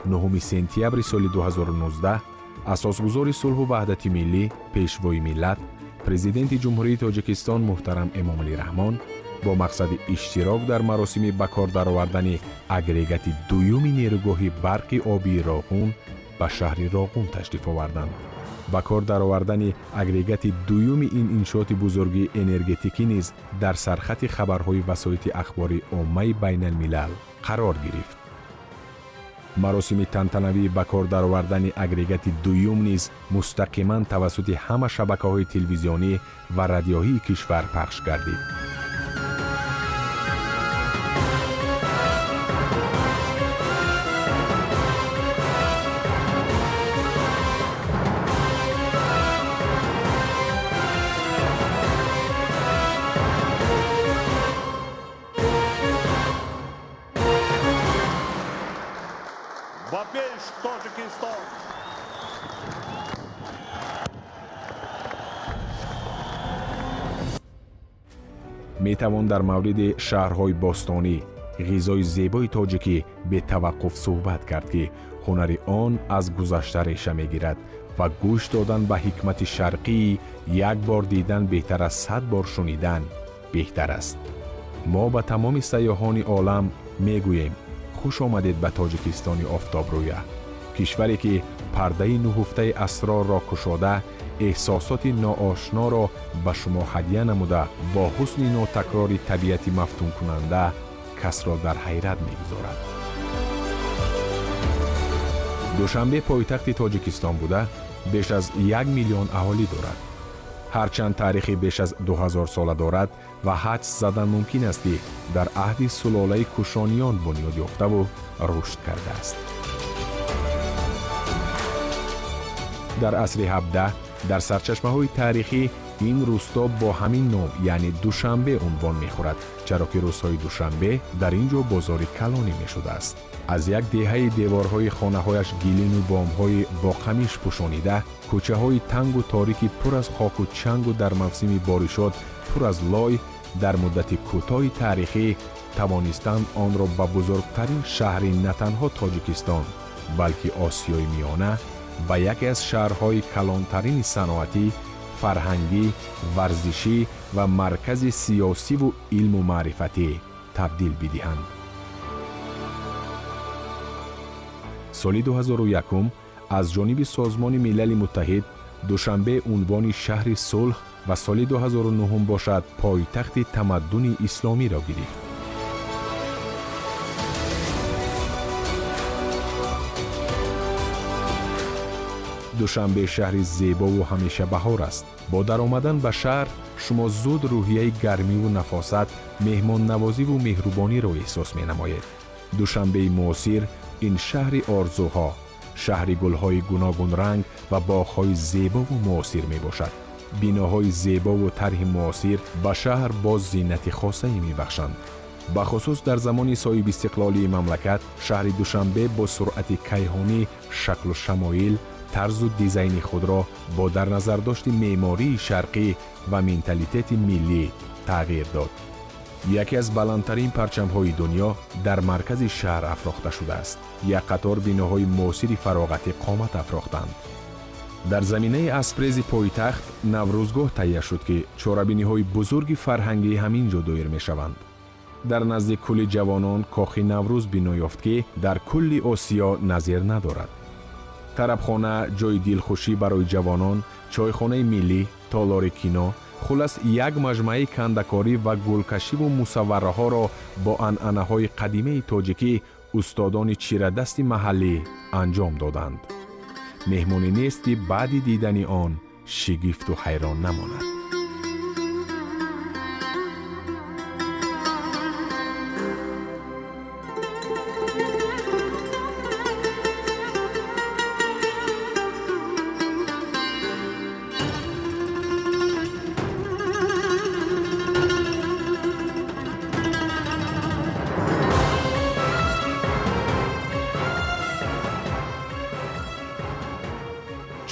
9 сентябри соли 2019 асосгузори сулҳу ваҳдати миллӣ, пешвои миллат, президенти Ҷумҳурии Тоҷикистон муҳтарам Эмомалӣ Раҳмон бо мақсади иштирок дар маросими ба кор даровардани агрегати дуюми нерӯгоҳи барқи обии Роғун ба шаҳри Роғун ташриф оварданд. Ба кор даровардани агрегати дуюми ин иншооти бузурги энергетикӣ низ дар сархати хабарҳои васоити ахбори оммаи байналмилал қарор гирифт. Маросими тантанавии ба кор даровардани агрегати дуюм низ мустақиман тавассути ҳама шабакаҳои телевизионӣ ва радиоии кишвар пахш гардид. Метавон дар мавриди шаҳрҳои бостонӣ, ғизои зебои тоҷикӣ бетаваққуф суҳбат кард, ки ҳунари он аз гузашта реша мегирад ва гӯш додан ба ҳикмати шарқии як бор дидан беҳтар аз 100 бор шунидан беҳтар аст. Мо ба тамоми сайёҳони олам мегӯем: хуш омадед ба Тоҷикистони офтобрӯя, кишваре ки пардаи нуҳуфтаи асрорро кушода, эҳсосоти ноошноро ба шумо ҳадя намуда, бо ҳусни нотакрори табиати мафтункунанда касро дар ҳайрат мегузорад. Душанбе пойтахти Тоҷикистон буда, беш аз 1 миллион аҳолӣ дорад. Ҳарчанд таърихи беш аз 2000 сола дорад ва ҳадс задан мумкин аст, ки дар аҳди сулолаи Кушониён бунёд ёфтаву рушд кардааст. Дар асри 17 дар сарчашмаҳои таърихӣ ин рӯсто бо ҳамин ном, яъне Душанбе, унвон мехӯрад, чаро ки рӯзҳои душанбе дар ин ҷо бозори калонӣ мешудааст. Аз як деҳаи деворҳои хонаҳояш гилину бомҳои бо қамиш пӯшонида, кӯчаҳои тангу торики пур аз хоку чангу дар мавсими боришот пур аз лой, дар муддати кӯтоҳи таърихӣ тавонистанд онро ба бузургтарин шаҳри на танҳо Тоҷикистон, балки Осиёи Миёна ба яке аз шаҳрҳои калонтарини саноатӣ, фарҳангӣ, варзишӣ ва маркази сиёсиву илму маърифатӣ табдил бидиҳанд. Соли 2001 аз ҷониби Созмони Милали Муттаҳид Душанбе унвони шаҳри сулҳ ва соли 2009 бошад пойтахти тамаддуни исломиро гирифт. Душанбе шаҳри зебову ҳамешабаҳор аст. Бо даромадан ба шаҳр шумо зуд рӯҳияи гармиву нафосат, меҳмоннавозиву меҳрубониро эҳсос менамоед. Душанбеи муосир ин шаҳри орзуҳо, шаҳри гулҳои гуногунранг ва боғҳои зебову муосир мебошад. Биноҳои зебову тарҳи муосир ба шаҳр боз зинати хосае мебахшанд. Бахусус дар замони соҳибистиқлолии мамлакат шаҳри Душанбе бо суръати кайҳонӣ шаклу шамоил, тарзу дизайни худро бо дар назардошти меъмории шарқӣ ва менталитети миллӣ тағйир дод. Яке аз баландтарин парчамҳои дунё дар маркази шаҳр афрохта шудааст. Як қатор биноҳои муосири фароғатӣ қомат афрохтанд. Дар заминаи аспрези пойтахт наврӯзгоҳ таҳия шуд, ки чорабиниҳои бузурги фарҳангӣ ҳамин ҷо доир мешаванд. Дар назди кӯли ҷавонон кохи Наврӯз бино ёфт, ки дар кулли Осиё назир надорад. Тарабхона ҷои дилхушӣ барои ҷавонон, чойхонаи миллӣ, толори кино, хулас як маҷмӯаи кандакорӣ ва гулкашиву мусаввараҳоро бо анъанаҳои қадимаи тоҷикӣ устодони чирадасти маҳаллӣ анҷом доданд. Меҳмонӣ нест, ки баъди дидани он шигифту ҳайрон намонад.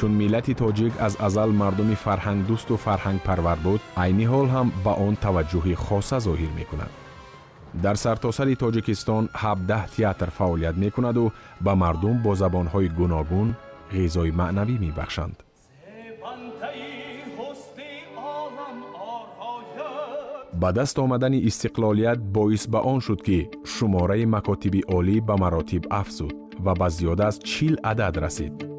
Чун миллати тоҷик аз азал мардуми фарҳангдӯсту фарҳангпарвар буд, айни ҳол ҳам ба он таваҷҷӯҳи хоса зоҳир мекунад. Дар сартосари Тоҷикистон 17 театр фаъолият мекунаду ба мардум бо забонҳои гуногун ғизои маънавӣ мебахшанд. Ба даст омадани истиқлолият боис ба он шуд, ки шумораи макотиби олӣ ба маротиб афзуд ва ба зиёда аз 40 адад расид.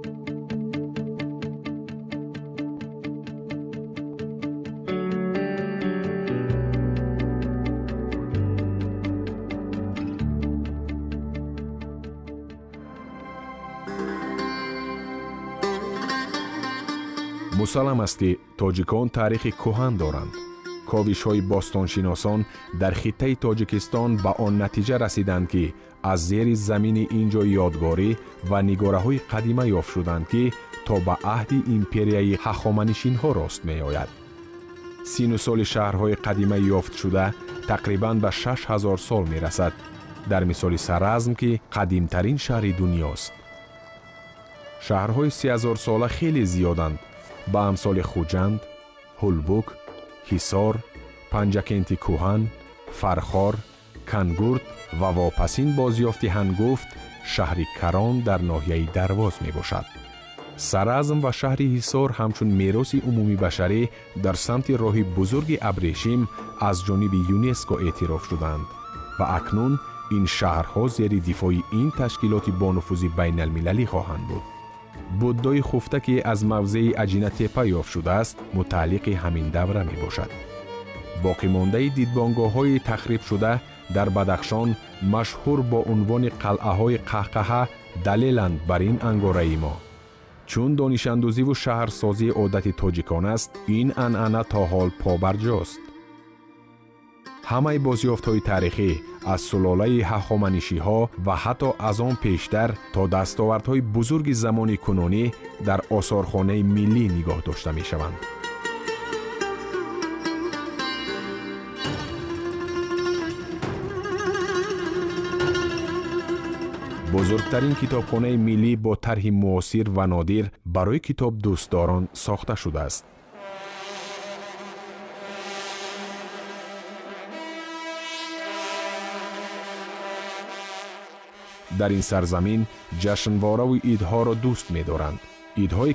Мусаллам аст, ки тоҷикон таърихи кӯҳан доранд. Ковишҳои бостоншиносон дар хиттаи Тоҷикистон ба он натиҷа расиданд, ки аз зери замини ин ҷо ёдгорӣ ва нигораҳои қадима ёфт шуданд, ки то ба аҳди империяи ҳахоманишинҳо рост меояд. Сину соли шаҳрҳои қадима ёфтшуда тақрибан ба 6000 сол мерасад, дар мисоли Саразм, ки қадимтарин шаҳри дунёст. Шаҳрҳои 3000 сола хеле зиёданд, ба амсоли Хуҷанд, Ҳулбук, Ҳисор, Панҷакенти кӯҳан, Фархор, Кангурд ва вопасин бозёфти ҳангуфт шаҳри Карон дар ноҳияи Дарвоз мебошад. Саразм ва шаҳри Ҳисор ҳамчун мероси умумибашарӣ дар самти роҳи бузурги Абрешим аз ҷониби ЮНЕСКО эътироф шуданд ва акнун ин шаҳрҳо зери дифои ин ташкилоти бонуфузи байналмилалӣ хоҳанд буд. Буддои хуфта, ки аз мавзеи Аҷинатепа ёфт шудааст, мутааллиқи ҳамин давра мебошад. Боқимондаи дидбонгоҳҳои тахрибшуда дар Бадахшон, машҳур бо унвони қалъаҳои Қаҳқаҳа, далеланд бар ин ангораи мо. Чун донишандӯзиву шаҳрсозии одати тоҷикон аст, ин анъана то ҳол побарҷост. Ҳамаи бозёфтҳои таърихӣ аз сулолаи ҳахоманишиҳо ва ҳатто аз он пештар то дастовардҳои бузурги замони кунунӣ дар осорхонаи миллӣ нигоҳ дошта мешаванд. Бузургтарин китобхонаи миллӣ бо тарҳи муосир ва нодир барои китобдӯстдорон сохта шудааст. Дар ин сарзамин ҷашнвораву идҳоро дӯст медоранд. Идҳои